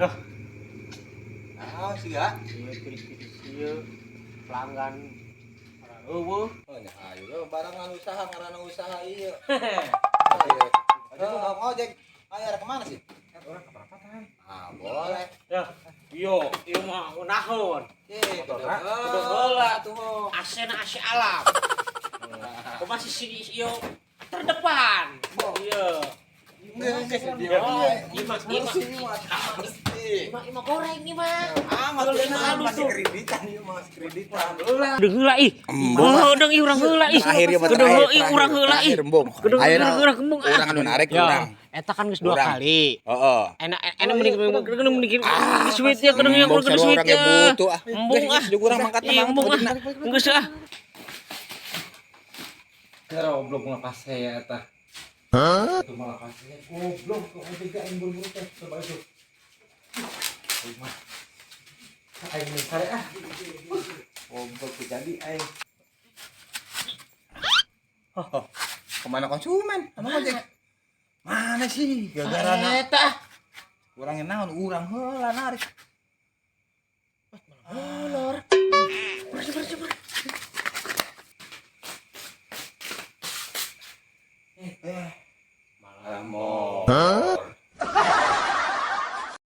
Dah. Ah, sih ya. Ieu kris-kris ieu pelanggan para eueuh. Oh, nya ayo barengan usaha ngaranna usaha ieu. Ayo mau ngojek. Ayo arah kemana sih? Orang ke perapatan. Ah, boleh. Ya, yo, ieu mah ngeunaheun. Eh, Kudu heula. Tuh. AC na AC alam. Kumaha sisi ieu terdepan. Iya. Ieu mah ieu mah ieu mah goreng ieu mah. Amat Halus masih tuh. Kreditan ieu masih kreditan. Udah heula ih. Heudeng ih urang heula ih. Terakhir ya, Kudu terakhir, ih urang heula ih. terakhir, embung. Kudu Ayeuna urang embung ah. Urang anu narik Ya, urang. eta kan geus dua Urang. Kali. Heeh. Enak enak mending mending mending sweet ya kudu yang Embung kudu sarua sweet urang ge ya. butuh ah. Embung ah. Jeung urang mangkat Ih, embung ah. Geus ah. Goblok malah saya eta. Hah? Itu malah saya goblok kok ojek aing buru-buru teh coba itu. Aing mah. Aing mah sare ah. Goblok tuh jadi aing. Oh, kemana konsumen? Sama ojek. Mana sih? Gara-gara Eta. Urang yang naon, urang heula narik. Molor. Bersih bersih bersih. Eh,